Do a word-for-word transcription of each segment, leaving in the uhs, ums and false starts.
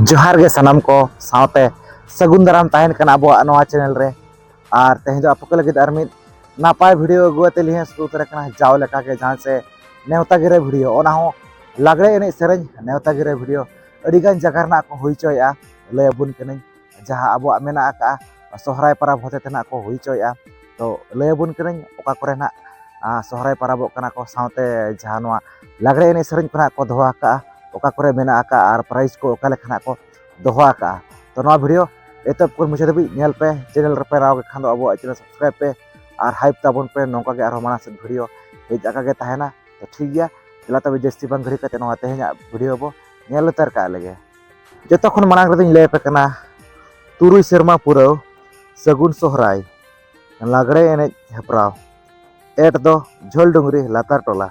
ᱡᱚᱦᱟᱨ ᱜᱮ ᱥᱟᱱᱟᱢ ᱠᱚ, ᱥᱟᱶᱛᱮ ᱥᱟᱹᱜᱩᱱ ᱫᱟᱨᱟᱢ ᱛᱟᱦᱮᱱ ᱠᱟᱱᱟ ᱟᱵᱚᱣᱟᱜ ᱱᱚᱣᱟ ᱪᱮᱱᱮᱞ ᱨᱮ᱾ ᱟᱨ ᱛᱮᱦᱮᱧ ᱫᱚ ᱟᱯᱮ ᱠᱚ ᱞᱟᱹᱜᱤᱫ ᱟᱨ ᱢᱤᱫ ᱱᱟᱯᱟᱭ ᱵᱷᱤᱰᱤᱭᱳ ᱟᱹᱜᱩ ᱟᱛᱮ ᱞᱤᱧ ᱥᱮᱴᱮᱨ ᱩᱛᱟᱹᱨ ᱟᱠᱟᱱᱟ᱾ ᱡᱟᱣ ᱞᱮᱠᱟᱜᱮ ᱡᱟᱦᱟᱸ ᱥᱮ ᱱᱮᱣᱛᱟ ᱜᱤᱨᱟᱹ ᱵᱷᱤᱰᱤᱭᱳ, ᱚᱱᱟ ᱦᱚᱸ ᱞᱟᱜᱽᱲᱮ ᱮᱱᱮᱡ ᱥᱮᱨᱮᱧ ᱱᱮᱣᱛᱟ ᱜᱤᱨᱟᱹ ᱵᱷᱤᱰᱤᱭᱳ ᱟᱹᱰᱤᱜᱟᱱ ᱡᱟᱭᱜᱟ ᱨᱮᱱᱟᱜ ᱠᱚ ᱦᱩᱭ ᱦᱚᱪᱚᱭᱮᱫᱼᱟ᱾ ᱞᱟᱹᱭ ᱟᱵᱚᱱ ᱠᱟᱹᱱᱟᱹᱧ, ᱡᱟᱦᱟᱸ ᱟᱵᱚᱣᱟᱜ ᱢᱮᱱᱟᱜ ᱟᱠᱟᱫᱼᱟ ᱥᱚᱦᱨᱟᱭ ᱯᱚᱨᱚᱵᱽ ᱦᱚᱛᱮ ᱛᱮ ᱱᱟᱜ ᱠᱚ ᱦᱩᱭ ᱦᱚᱪᱚᱭᱮᱫᱼᱟ᱾ ᱛᱚ ᱞᱟᱹᱭ ᱟᱵᱚᱱ ᱠᱟᱹᱱᱟᱹᱧ ᱚᱠᱟ ᱠᱚᱨᱮ ᱱᱟᱜ ᱥᱚᱦᱨᱟᱭ ᱯᱚᱨᱚᱵᱚᱜ ᱠᱟᱱᱟ ᱠᱚ, ᱥᱟᱶᱛᱮ ᱡᱟᱦᱟᱸ ᱱᱚᱣᱟ ᱞᱟᱜᱽᱲᱮ ᱮᱱᱮᱡ ᱥᱮᱨᱮᱧ ᱠᱚ ᱱᱟᱜ ᱠᱚ ᱫᱚᱦᱚ ᱟᱠᱟᱫᱼᱟ, ᱚᱠᱟ ᱠᱚᱨᱮ ᱢᱮᱱᱟᱜ ᱟᱠᱟᱫᱼᱟ ᱟᱨ ᱯᱨᱟᱭᱤᱡᱽ ᱠᱚ ᱚᱠᱟ ᱞᱮᱠᱟ ᱱᱟᱜ ᱠᱚ ᱫᱚᱦᱚ ᱟᱠᱟᱫᱼᱟ᱾ ᱛᱚ ᱱᱚᱣᱟ ᱵᱷᱤᱰᱤᱭᱳ ᱮᱛᱚᱦᱚᱵ ᱠᱷᱚᱱ ᱢᱩᱪᱟᱹᱫ ᱫᱷᱟᱹᱵᱤᱡ ᱧᱮᱞ ᱯᱮ᱾ ᱪᱮᱱᱮᱞ ᱨᱮᱯᱮ ᱱᱟᱣᱟ ᱜᱮ ᱠᱷᱟᱱ ᱫᱚ ᱟᱵᱚᱣᱟᱜ ᱪᱮᱱᱮᱞ ᱥᱟᱵᱥᱠᱨᱟᱭᱤᱵ ᱯᱮ ᱟᱨ ᱦᱟᱭᱤᱯ ᱛᱟᱵᱚᱱ ᱯᱮ᱾ ᱱᱚᱝᱠᱟ ᱜᱮ ᱟᱨᱦᱚᱸ ᱢᱟᱲᱟᱝ ᱥᱮᱫ ᱵᱷᱤᱰᱤᱭᱳ ᱦᱮᱡ ᱟᱠᱟ ᱜᱮ ᱛᱟᱦᱮᱱᱟ᱾ ᱛᱚ ᱴᱷᱤᱠ ᱜᱮᱭᱟ, ᱫᱮᱞᱟ ᱛᱚᱵᱮ ᱡᱟᱹᱥᱛᱤ ᱵᱟᱝ ᱜᱷᱟᱹᱲᱤ ᱠᱟᱛᱮ ᱱᱚᱣᱟ ᱛᱮᱦᱮᱧᱟᱜ ᱵᱷᱤᱰᱤᱭᱳ ᱵᱚ ᱧᱮᱞ ᱩᱛᱟᱹᱨ ᱠᱟᱜ ᱞᱮᱜᱮ᱾ ᱡᱚᱛᱚ ᱠᱷᱚᱱ ᱢᱟᱲᱟᱝ ᱨᱮᱫᱚᱧ ᱞᱟᱹᱭ ᱟᱯᱮ ᱠᱟᱱᱟ ᱛᱩᱨᱩᱭ ᱥᱮᱨᱢᱟ ᱯᱩᱨᱟᱹᱣ ᱥᱟᱹᱜᱩᱱ ᱥᱚᱦᱨᱟᱭ ᱞᱟᱜᱽᱲᱮ ᱮᱱᱮᱡ ᱦᱮᱯᱨᱟᱣ᱾ ᱮᱴ ᱫᱚ ᱡᱷᱟᱹᱞ ᱰᱩᱝᱨᱤ ᱞᱟᱛᱟᱨ ᱴᱚᱞᱟ,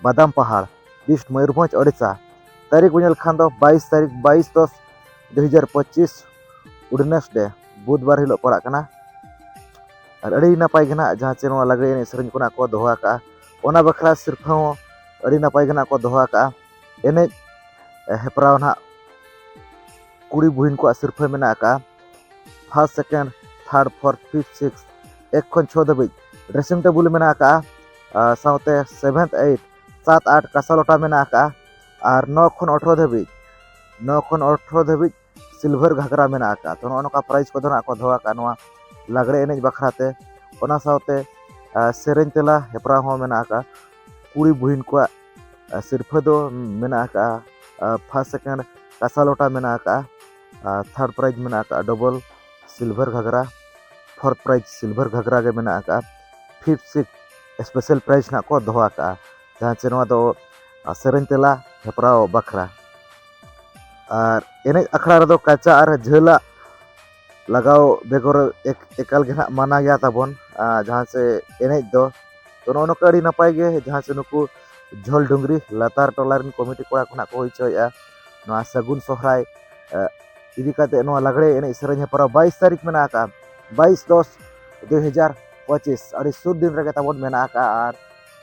ᱵᱟᱫᱟᱢ ᱯᱟᱦᱟᱲ, ᱰᱤᱥᱴ ᱢᱚᱭᱩᱨᱵᱷᱚᱸᱡᱽ, ᱳᱰᱤᱥᱟ᱾ ᱛᱟᱹᱨᱤᱠᱷ ᱵᱚᱱ ᱧᱮᱞ ᱠᱷᱟᱱ ᱫᱚ ᱵᱟᱭᱤᱥ ᱛᱟᱹᱨᱤᱠᱷ, ᱵᱟᱭᱤᱥ ᱫᱚᱥ ᱫᱩ ᱦᱟᱡᱟᱨ ᱯᱚᱸᱪᱤᱥ, ᱩᱰᱱᱮᱥ ᱰᱮ, ᱵᱩᱫᱷᱵᱟᱨ ᱦᱤᱞᱳᱜ ᱯᱟᱲᱟᱜ ᱠᱟᱱᱟ᱾ ᱟᱨ ᱟᱹᱰᱤ ᱱᱟᱯᱟᱭ ᱜᱮ ᱱᱟᱜ ᱡᱟᱦᱟᱸ ᱪᱮ ᱱᱚᱣᱟ ᱞᱟᱜᱽᱲᱮ ᱮᱱᱮᱡ ᱥᱮᱨᱮᱧ ᱠᱚ ᱱᱟᱜ ᱠᱚ ᱫᱚᱦᱚ ᱟᱠᱟᱫᱼᱟ, ᱚᱱᱟ ᱵᱟᱠᱷᱨᱟ ᱥᱤᱨᱯᱷᱟᱹ ᱦᱚᱸ ᱟᱹᱰᱤ ᱱᱟᱯᱟᱭ ᱜᱮ ᱱᱟᱜ ᱠᱚ ᱫᱚᱦᱚ ᱟᱠᱟᱫᱼᱟ᱾ ᱮᱱᱮᱡ ᱦᱮᱯᱨᱟᱣ ᱱᱟᱜ ᱠᱩᱲᱤ ᱵᱩᱦᱤᱱ ᱠᱚᱣᱟᱜ ᱥᱤᱨᱯᱷᱟᱹ ᱢᱮᱱᱟᱜ ᱟᱠᱟᱫᱼᱟ᱾ First, second, third, fourth, fifth, sixth, ᱮᱠ ᱠᱷᱚᱱ ᱪᱷᱚ ᱫᱷᱟᱹᱵᱤᱡ ᱰᱨᱮᱥᱤᱝ ᱴᱮᱵᱩᱞ ᱢᱮᱱᱟᱜ ᱟᱠᱟᱫᱼᱟ᱾ ᱟᱨ ᱥᱟᱶᱛᱮ ᱥᱮᱵᱷᱮᱱᱛᱷ, ᱮᱭᱤᱴ, ᱥᱟᱛ, ᱟᱴ ᱠᱟᱸᱥᱟ ᱞᱚᱴᱟ ᱢᱮᱱᱟᱜ ᱟᱠᱟᱫᱼᱟ᱾ ᱟᱨ ᱱᱚ ᱠᱷᱚᱱ ᱟᱴᱷᱨᱚ ᱫᱷᱟᱹᱵᱤᱡ, ᱱᱚ ᱠᱷᱚᱱ ᱟᱴᱷᱨᱚ ᱫᱷᱟᱹᱵᱤᱡ ᱥᱤᱞᱵᱷᱟᱨ ᱜᱷᱟᱜᱽᱨᱟ ᱢᱮᱱᱟᱜ ᱟᱠᱟᱫᱼᱟ᱾ ᱛᱚ ᱱᱚᱜᱼᱚ ᱱᱚᱝᱠᱟ ᱯᱨᱟᱭᱤᱡᱽ ᱠᱚᱫᱚ ᱱᱟᱜ ᱠᱚ ᱫᱚᱦᱚ ᱟᱠᱟᱫᱼᱟ ᱱᱚᱣᱟ ᱞᱟᱜᱽᱲᱮ ᱮᱱᱮᱡ ᱵᱟᱠᱷᱨᱟ ᱛᱮ᱾ ᱚᱱᱟ ᱥᱟᱶᱛᱮ ᱟᱨ ᱥᱮᱨᱮᱧ ᱛᱮᱞᱟ ᱦᱮᱯᱨᱟᱣ ᱦᱚᱸ ᱢᱮᱱᱟᱜ ᱟᱠᱟᱫᱼᱟ᱾ ᱠᱩᱲᱤ ᱵᱩᱦᱤᱱ ᱠᱚᱣᱟᱜ ᱟᱨ ᱥᱤᱨᱯᱷᱟᱹ ᱫᱚ ᱢᱮᱱᱟᱜ ᱟᱠᱟᱫᱼᱟ ᱯᱷᱟᱥᱴ, ᱥᱮᱠᱮᱱᱰ ᱠᱟᱸᱥᱟ ᱞᱚᱴᱟ ᱢᱮᱱᱟᱜ ᱟᱠᱟᱫᱼᱟ, ᱟᱨ ᱛᱷᱟᱨᱰ ᱯᱨᱟᱭᱤᱡᱽ ᱢᱮᱱᱟᱜ ᱟᱠᱟᱫᱼᱟ ᱰᱚᱵᱚᱞ ᱥᱤᱞᱵᱷᱟᱨ ᱜᱷᱟᱜᱽᱨᱟ, ᱯᱷᱳᱨᱛᱷ ᱯᱨᱟᱭᱤᱡᱽ ᱥᱤᱞᱵᱷᱟᱨ ᱜᱷᱟᱜᱽᱨᱟ ᱜᱮ ᱢᱮᱱᱟᱜ ᱟᱠᱟᱫᱼᱟ᱾ ᱯᱷᱤᱯᱛᱷ, ᱥᱤᱠᱥᱛᱷ ᱥᱯᱮᱥᱟᱞ ᱯᱨᱟᱭᱤᱡᱽ ᱱᱟᱜ ᱠᱚ ᱫᱚᱦᱚ ᱟᱠᱟᱫᱼᱟ, ᱡᱟᱦᱟᱸ ᱪᱮ ᱱᱚᱣᱟ ᱫᱚ ᱟᱨ ᱥᱮᱨᱮᱧ ᱛᱮᱞᱟ ᱦᱮᱯᱨᱟᱣ ᱵᱟᱠᱷᱨᱟ᱾ ᱟᱨ ᱮᱱᱮᱡ ᱟᱠᱷᱲᱟ ᱨᱮᱫᱚ ᱠᱟᱪᱟ ᱟᱨ ᱡᱷᱟᱹᱞᱟᱜ ᱞᱟᱜᱟᱣ ᱵᱮᱜᱚᱨ ᱮᱠ-, ᱮᱠᱟᱞ ᱜᱮ ᱱᱟᱜ ᱢᱟᱱᱟ ᱜᱮᱭᱟ ᱛᱟᱵᱚᱱ, ᱟᱨ ᱡᱟᱦᱟᱸ ᱪᱮ ᱮᱱᱮᱡ ᱫᱚ᱾ ᱛᱚ ᱱᱚᱜᱼᱚ ᱱᱚᱝᱠᱟ ᱟᱹᱰᱤ ᱱᱟᱯᱟᱭ ᱜᱮ ᱡᱟᱦᱟᱸ ᱪᱮ ᱱᱩᱠᱩ ᱡᱷᱚᱞ ᱰᱩᱝᱨᱤ ᱞᱟᱛᱟᱨ ᱴᱚᱞᱟ ᱨᱮᱱ ᱠᱚᱢᱤᱴᱤ ᱠᱚᱲᱟ ᱠᱚ ᱱᱟᱜ ᱠᱚ ᱦᱩᱭ ᱦᱚᱪᱚᱭᱮᱫᱼᱟ ᱱᱚᱣᱟ ᱥᱟᱹᱜᱩᱱ ᱥᱚᱦᱨᱟᱭ ᱟᱨ ᱤᱫᱤ ᱠᱟᱛᱮ ᱱᱚᱣᱟ ᱞᱟᱜᱽᱲᱮ ᱮᱱᱮᱡ ᱥᱮᱨᱮᱧ ᱦᱮᱯᱨᱟᱣ ᱵᱟᱭᱤᱥ ᱛᱟᱹᱨᱤᱠᱷ ᱢᱮᱱᱟᱜ ᱟᱠᱟᱫᱼᱟ, ᱵᱟᱭᱤᱥ ᱫᱚᱥ ᱫᱩ ᱦᱟᱡᱟᱨ ᱯᱚᱸᱪᱤᱥ, ᱟᱹᱰᱤ ᱥᱩᱨ ᱫᱤᱱ ᱨᱮᱜᱮ ᱛᱟᱵᱚᱱ ᱢᱮᱱᱟᱜ ᱟᱠᱟᱫᱼᱟ᱾ ᱟᱨ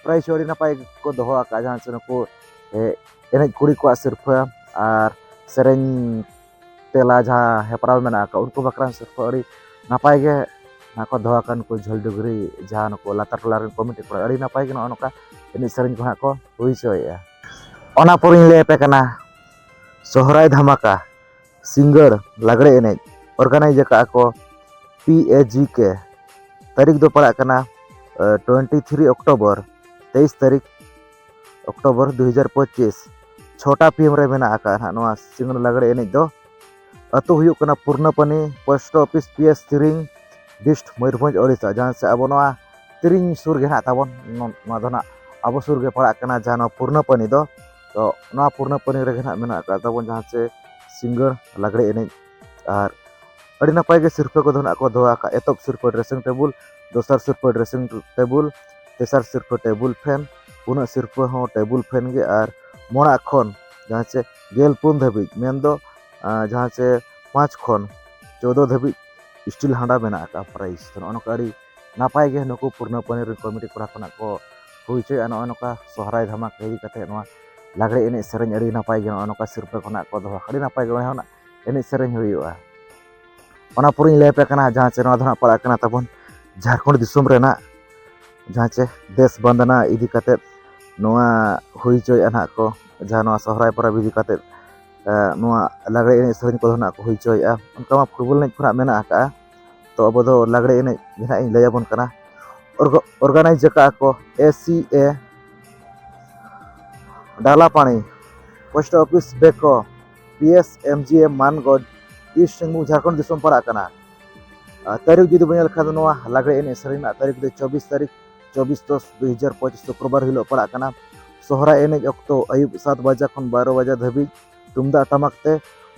ᱯᱨᱟᱭᱤᱡᱽ ᱦᱚᱸ ᱟᱹᱰᱤ ᱱᱟᱯᱟᱭ ᱜᱮᱠᱚ ᱫᱚᱦᱚ ᱟᱠᱟᱫᱼᱟ, ᱡᱟᱦᱟᱸ ᱪᱮ ᱱᱩᱠᱩ ᱮ, ᱮᱱᱮᱡ ᱠᱩᱲᱤ ᱠᱚᱣᱟᱜ ᱥᱤᱨᱯᱷᱟᱹ ᱟᱨ ᱥᱮᱨᱮᱧ ᱛᱮᱞᱟ ᱡᱟᱦᱟᱸ ᱦᱮᱯᱨᱟᱣ ᱢᱮᱱᱟᱜ ᱟᱠᱟᱫ, ᱩᱱᱠᱩ ᱵᱟᱠᱷᱨᱟ ᱥᱤᱨᱯᱟᱹ ᱟᱹᱰᱤ ᱱᱟᱯᱟᱭ ᱜᱮ ᱱᱟᱦᱟᱜ ᱠᱚ ᱫᱚᱦᱚ ᱟᱠᱟᱱ᱾ ᱩᱱᱠᱩ ᱡᱷᱟᱹᱞᱰᱩᱜᱽᱨᱤ ᱡᱟᱦᱟᱸ ᱱᱩᱠᱩ ᱞᱟᱛᱟᱨ ᱴᱚᱞᱟ ᱨᱮᱱ ᱠᱚᱢᱤᱴᱤ ᱠᱚᱲᱟ, ᱟᱹᱰᱤ ᱱᱟᱯᱟᱭ ᱜᱮ ᱱᱚᱜᱼᱚ ᱱᱚᱝᱠᱟ ᱮᱱᱮᱡ ᱥᱮᱨᱮᱧ ᱠᱚ ᱱᱟᱦᱟᱜ ᱠᱚ ᱦᱩᱭ ᱦᱚᱪᱚᱭᱮᱫᱼᱟ᱾ ᱚᱱᱟ ᱯᱚᱨᱮᱧ ᱞᱟᱹᱭ ᱟᱯᱮ ᱠᱟᱱᱟ ᱥᱚᱦᱨᱟᱭ ᱫᱷᱟᱢᱟᱠᱟ ᱥᱤᱸᱜᱟᱹᱲ ᱞᱟᱜᱽᱲᱮ ᱮᱱᱮᱡ᱾ ᱚᱨᱜᱟᱱᱟᱭᱤᱡᱽ ᱟᱠᱟᱫᱼᱟ ᱠᱚ ᱯᱤ ᱮ ᱡᱤ ᱠᱮ᱾ ᱛᱟᱹᱨᱤᱠᱷ ᱫᱚ ᱯᱟᱲᱟᱜ ᱠᱟᱱᱟ ᱴᱩᱭᱮᱱᱴᱤ ᱛᱷᱨᱤ ᱚᱠᱴᱳᱵᱚᱨ, ᱛᱮᱭᱤᱥ ᱛᱟᱹᱨᱤᱠᱷ ᱚᱠᱴᱳᱵᱚᱨ ᱫᱩ ᱦᱟᱡᱟᱨ ᱯᱚᱸᱪᱤᱥ, ᱪᱷᱚᱴᱟ ᱯᱤ ᱮᱢ ᱨᱮ ᱢᱮᱱᱟᱜ ᱟᱠᱟᱫᱼᱟ ᱱᱟᱦᱟᱜ ᱱᱚᱣᱟ ᱥᱤᱸᱜᱟᱹᱲ ᱞᱟᱜᱽᱲᱮ ᱮᱱᱮᱡ ᱫᱚ᱾ ᱟᱹᱛᱩ ᱦᱩᱭᱩᱜ ᱠᱟᱱᱟ Purnapani, post office, P S Tiring, dist Mayurbhanj, Odisha. ᱡᱟᱦᱟᱸ ᱥᱮ ᱟᱵᱚ ᱱᱚᱣᱟ ᱛᱤᱨᱤᱝ ᱥᱩᱨ ᱜᱮ ᱱᱟᱦᱟᱜ ᱛᱟᱵᱚᱱ, ᱱᱚ-, ᱱᱚᱣᱟ ᱫᱚ ᱱᱟᱦᱟᱜ ᱟᱵᱚ ᱥᱩᱨ ᱜᱮ ᱯᱟᱲᱟᱜ ᱠᱟᱱᱟ, ᱡᱟᱦᱟᱸ ᱱᱚᱣᱟ ᱯᱩᱨᱱᱟᱯᱟᱱᱤ ᱫᱚ᱾ ᱛᱚ ᱱᱚᱣᱟ ᱯᱩᱨᱱᱟᱯᱟᱱᱤ ᱨᱮᱜᱮ ᱱᱟᱦᱟᱜ ᱢᱮᱱᱟᱜ ᱟᱠᱟᱫ ᱛᱟᱵᱚᱱ ᱡᱟᱦᱟᱸ ᱪᱮ ᱥᱤᱸᱜᱟᱹᱲ ᱞᱟᱜᱽᱲᱮ ᱮᱱᱮᱡ᱾ ᱟᱨ ᱟᱹᱰᱤ ᱱᱟᱯᱟᱭ ᱜᱮ ᱥᱤᱨᱯᱟᱹ ᱠᱚᱫᱚ ᱱᱟᱦᱟᱜ ᱠᱚ ᱫᱚᱦᱚ ᱟᱠᱟᱫ᱾ ᱮᱛᱚᱦᱚᱵ ᱥᱤᱨᱯᱟᱹ ᱰᱨᱮᱥᱤᱝ ᱴᱮᱵᱩᱞ, ᱫᱚᱥᱟᱨ ᱥᱤᱨᱯᱟᱹ ᱰᱨᱮᱥᱤᱝ ᱴᱮᱵᱩᱞ, ᱛᱮᱥᱟᱨ ᱥᱤᱨᱯᱟᱹ ᱴᱮᱵᱩᱞ ᱯᱷᱮᱱ, ᱯᱩᱱᱟᱜ ᱥᱤᱨᱯᱟᱹ ᱦᱚᱸ ᱴᱮᱵᱩᱞ ᱯᱷᱮᱱ ᱜᱮ᱾ ᱟᱨ ᱢᱚᱬᱟᱜ ᱠᱷᱚᱱ ᱡᱟᱦᱟᱸ ᱪᱮ ᱜᱮᱞ ᱯᱩᱱ ᱫᱷᱟᱹᱵᱤᱡ, ᱢᱮᱱᱫᱚ, ᱟᱸ, ᱡᱟᱦᱟᱸ ᱪᱮ ᱯᱟᱸᱪ ᱠᱷᱚᱱ ᱪᱳᱫᱚ ᱫᱷᱟᱹᱵᱤᱡ ᱥᱴᱤᱞ ᱦᱟᱸᱰᱟ ᱢᱮᱱᱟᱜ ᱟᱠᱟᱫᱼᱟ ᱯᱨᱟᱭᱤᱡᱽ᱾ ᱛᱚ ᱱᱚᱜᱼᱚ ᱱᱚᱝᱠᱟ ᱟᱹᱰᱤ ᱱᱟᱯᱟᱭ ᱜᱮ ᱱᱩᱠᱩ ᱯᱩᱨᱱᱟᱯᱟᱱᱤ ᱨᱮᱱ ᱠᱚᱢᱤᱴᱤ ᱠᱚᱲᱟ ᱠᱷᱚᱱᱟᱜ ᱠᱚ ᱦᱩᱭ ᱦᱚᱪᱚᱭᱮᱫᱼᱟ᱾ ᱱᱚᱜᱼᱚ ᱱᱚᱝᱠᱟ ᱥᱚᱦᱨᱟᱭ ᱫᱷᱟᱢᱟᱠᱟ ᱤᱫᱤ ᱠᱟᱛᱮ ᱱᱚᱣᱟ ᱞᱟᱜᱽᱲᱮ ᱮᱱᱮᱡ ᱥᱮᱨᱮᱧ ᱟᱹᱰᱤ ᱱᱟᱯᱟᱭ ᱜᱮ ᱱᱚᱜᱼᱚ ᱱᱚᱝᱠᱟ ᱥᱤᱨᱯᱟᱹ ᱠᱷᱚᱱᱟᱜ ᱠᱚ ᱫᱚᱦᱚ, ᱟᱹᱰᱤ ᱱᱟᱯᱟᱭ ᱜᱮ ᱚᱸᱰᱮ ᱦᱚᱸ ᱮᱱᱮᱡ ᱥᱮᱨᱮᱧ ᱦᱩᱭᱩᱜᱼᱟ᱾ ᱚᱱᱟ ᱯᱚᱨᱮᱧ ᱞᱟᱹᱭ ᱟᱯᱮ ᱠᱟᱱᱟ ᱡᱟᱦᱟᱸ ᱪᱮ ᱱᱚᱣᱟ ᱫᱚ ᱱᱟᱦᱟᱜ ᱯᱟᱲᱟᱜ ᱠᱟᱱᱟ ᱛᱟᱵᱚᱱ ᱡᱷᱟᱲᱠᱷᱚᱸᱰ ᱫᱤᱥᱚᱢ ᱨᱮᱱᱟᱜ ᱡᱟᱦᱟᱸ ᱪᱮ ᱫᱮᱥ ᱵᱟᱸᱫᱱᱟ ᱤᱫᱤ ᱠᱟᱛᱮᱫ ᱱᱚᱣᱟ ᱦᱩᱭ ᱦᱚᱪᱚᱭᱮᱫᱼᱟ ᱱᱟᱦᱟᱜ ᱠᱚ, ᱡᱟᱦᱟᱸ ᱱᱚᱣᱟ ᱥᱚᱦᱨᱟᱭ ᱯᱚᱨᱚᱵᱽ ᱤᱫᱤ ᱠᱟᱛᱮᱫ, ᱮ, ᱱᱚᱣᱟ ᱞᱟᱜᱽᱲᱮ ᱮᱱᱮᱡ ᱥᱮᱨᱮᱧ ᱠᱚᱫᱚ ᱱᱟᱦᱟᱜ ᱠᱚ ᱦᱩᱭ ᱦᱚᱪᱚᱭᱮᱫᱼᱟ᱾ ᱚᱱᱠᱟ ᱢᱟ ᱯᱷᱩᱴᱵᱚᱞ ᱮᱱᱮᱡ ᱠᱷᱚᱱᱟᱜ ᱢᱮᱱᱟᱜ ᱟᱠᱟᱫᱼᱟ᱾ ᱛᱚ ᱟᱵᱚ ᱫᱚ ᱞᱟᱜᱽᱲᱮ ᱮᱱᱮᱡ ᱜᱮ ᱱᱟᱦᱟᱜ ᱤᱧ ᱞᱟᱹᱭ ᱟᱵᱚᱱ ᱠᱟᱱᱟ᱾ ᱚᱨᱜᱟ-, ᱚᱨᱜᱟᱱᱟᱭᱤᱡᱽ ᱟᱠᱟᱫᱼᱟ ᱠᱚ ᱮ ᱥᱤ ᱮ ᱰᱟᱞᱟᱯᱟᱲᱤ, post office ᱵᱮᱠᱚ, P S M ᱡᱤ ᱮᱢ ᱢᱟᱱᱜᱚᱡᱽ, ᱤᱥᱴ ᱥᱤᱝᱵᱷᱩᱢ, ᱡᱷᱟᱲᱠᱷᱚᱸᱰ ᱫᱤᱥᱚᱢ ᱯᱟᱲᱟᱜ ᱠᱟᱱᱟ᱾ ᱟᱨ ᱛᱟᱹᱨᱤᱠᱷ ᱡᱩᱫᱤ ᱵᱚᱱ ᱧᱮᱞ ᱠᱷᱟᱱ ᱫᱚ ᱱᱚᱣᱟ ᱞᱟᱜᱽᱲᱮ ᱮᱱᱮᱡ ᱥᱮᱨᱮᱧ ᱨᱮᱱᱟᱜ ᱛᱟᱹᱨᱤᱠᱷ ᱫᱚ ᱪᱚᱵᱵᱤᱥ ᱛᱟᱹᱨᱤᱠᱷ, ᱪᱚᱵᱵᱤᱥ ᱫᱚᱥ ᱫᱩ ᱦᱟᱡᱟᱨ ᱯᱚᱸᱪᱤᱥ ᱥᱩᱠᱨᱚᱵᱟᱨ ᱦᱤᱞᱳᱜ ᱯᱟᱲᱟᱜ ᱠᱟᱱᱟ᱾ ᱥᱚᱦᱨᱟᱭ ᱮᱱᱮᱡ ᱚᱠᱛᱚ ᱟᱹᱭᱩᱵ ᱥᱟᱛ ᱵᱟᱡᱟ ᱠᱷᱚᱱ ᱵᱟᱨᱚ ᱵᱟᱡᱟ ᱫᱷᱟᱹᱵᱤᱡ ᱛᱩᱢᱫᱟᱜ ᱴᱟᱢᱟᱠ ᱛᱮ,